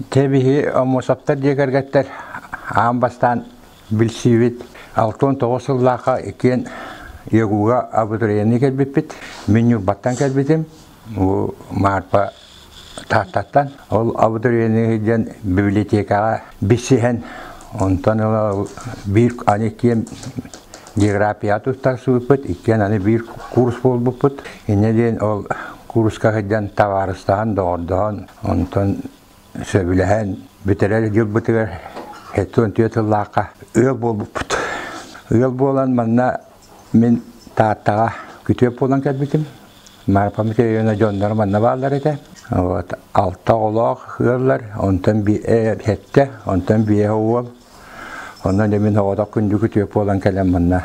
Тэбиһи Омосовтар дьиэ кэргэттэр аан бастаан билсибит 69 сыллаахха иккиэн ЯГУга абитуриенныы кэлбиппит. Мин Ньурбаттан кэлбитим. Бу Маарпа Тааттаттан. Ол абитуриенныы диэн библиотекаҕа билсиһэн, онтон ыла биир аны иккиэн географияҕа туттарсыбыппыт, иккиэн аны биир курс буолбуппут. Инньэ диэн ол курска сылдьан табаарыстаһан, доҕордоһон, онтон сөбүлэһэн бүтэрэр дьылбытыгар 74 сыллаахха ыал буолбуппут. Ыал буолан манна мин Тааттаҕа күтүөп буолан кэлбитим. Марфа Михайловна дьонноро манна бааллар этэ. Вот, алта оҕолоох ыаллар, онтон сэттэ, онтон биэһэ уол. Онон дьэ мин оҕотох күндү күтүөп буолан кэлэн манна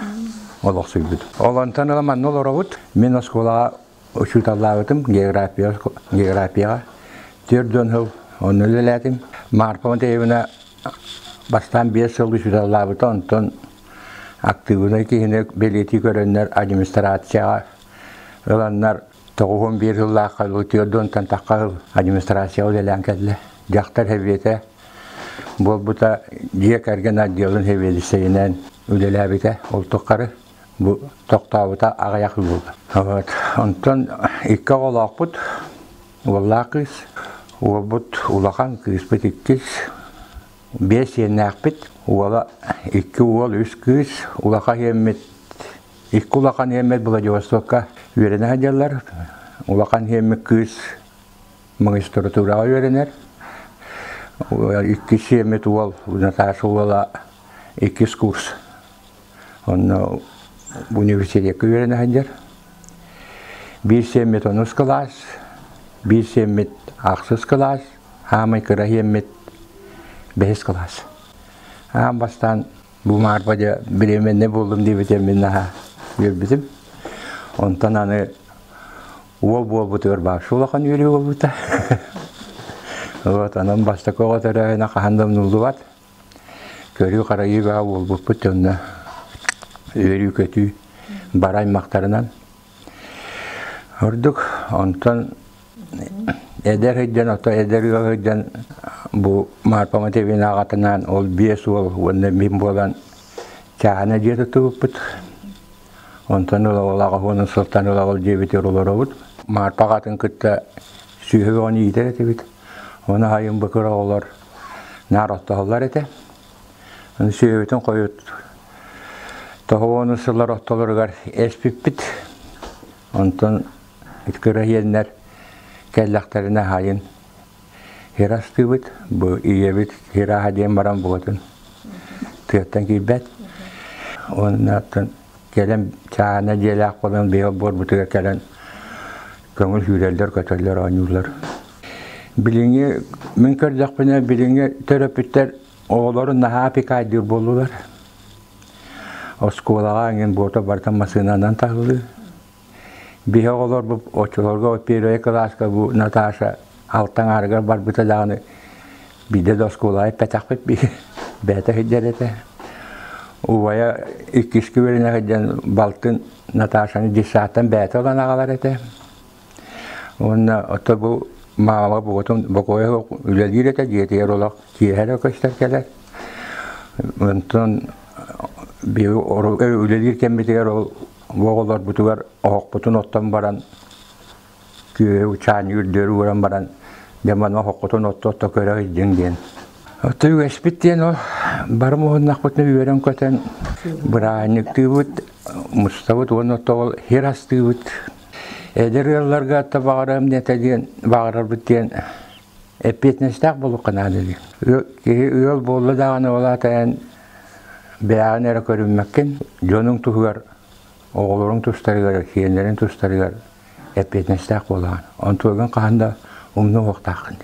олохсуйбут. Ол онтон ыла манна олоробут. Мин оскуолаҕа учууталлаабытым география, географияҕа 40 сыл онно үлэлээтим. Марфа Матвеевна бастаан 5 сыл учууталлаабыта, онтон актыыбынай киһини бэлиэтии көрөннөр администрацияҕа ыланнар 91 сыллаахха 40 тахха сыл администрацияҕа үлэлээн кэллэ. Дьахтар сэбиэтэ буолбута дьиэ кэргэн отделын сэбиэдиссэйинэн үлэлээбитэ ол тухары бу тохтообута аҕыйах буолла. Вот. Онтон икки оҕолоохпут, уоллаах кыыс. Уолбут улахан, кыыспыт иккис. Биэс сиэннээхпит. Уола икки уол, үс кыыс. Улахан сиэммит икки улахан сиэммит Владивостокка үөрэнэ сылдьаллар. Улахан сиэммит кыыс магистратураҕа үөрэнэр. Иккис сиэммит уол Наташа уола иккис курс. Онно университекка үөрэнэ сылдьар. Биир сиэммит онус кылаас, биир сиэммит ахсыс кылаас, хаамай кыра сиэммит бэһис кылаас. Аан бастаан бу Маарба дьэ беременнэй буоллум диэбитим мин наһаа үөрбүтүм. Онтон аны уол буолбутугар баапшы улахан үөрүү буолбута. Вот, онон бастакы оҕо төрөөһүнэ хаһан да умнуллубат. Көрүү-харайыы бөҕө буолбуппут дьонно үөрүү-көтүү бары аймахтарынан. Ордук онтон эдэр сылдьан, ото эдэр ыал сылдьан бу Марпа Матвеевна аҕатынаан ол биэс уол уонна мин буолан чааһына дьиэ туттубуппут. Онтон ыла ол аҕа сылтан ыла ол дьиэбитигэр олоробут. Марпа аҕатын кытта сүөһү бөҕөнү иитэр этибит. Ону аһайын быкыр оҕолор наар оттоһоллор этэ. Сүөһүбүтүн хойут тоһоҕону сыллар ортолоругар эспиппит. Онтон кыра иэннэр кэллэхтэринэ аһайын хир астыыбыт. Бу ийэбит хир аһа диэн баран буотун тыаттан киирбэт. Уонна кэлэн чаана дьиэлээх буолан быйыл буорбутугар кэлэн көҥүл сүүрэллэр, көтөллөр, оонньууллар. Билиҥҥи мин көрдөхпүнэ билиҥҥи төрөппүттэр оҕолорун наһаа опекайдыыр буоллулар. Оскуолаҕа эҥин буота барыта массыынанан таһыллыы. Биһи оҕолорбут оччолорго первый кылааска бу Наташа алтан аарыгар барбыта даҕаны биирдэ да оскуолаҕа эппэтэхпит бэйэтэ сылдьар этэ. Убайа иккискэ үөрэнэ сылдьан балтын Наташаны детсадтан бэйэтэ ылан аҕалар этэ. Уонна ото бу маама буотун бокуойа үлэлиир этэ дьиэтигэр олох киэһэ эрэ көстөр кэлэр. Онтон үлэлиир кэммитигэр ол бу оҕолорбутугар оһохпутун оттон баран күөһү чаанньык үрдүгэр ууран баран дьэ маны оһоххутун отто-отто көрө илдьиҥ диэн. Отто үгэспит диэн ол бары муһуннахпытына үөрэн-көтөн бырааһынньыктыыбыт, мустабыт уонна отто ол хир астыыбыт. Эдэр ыалларга отто баҕарыам диэтэ диэн баҕарарбыт диэн эппиэтинэстээх буолуохха наада диэн. Киһи ыал буолла даҕаны ол аата эн бэйэҕин эрэ көрүммэккин, дьонуҥ туһугар, оҕолоруҥ тустарыгар, сиэннэриҥ тустарыгар эппиэтинэстээх буолаҕын. Онтугун хаһан да умнуохтааххын.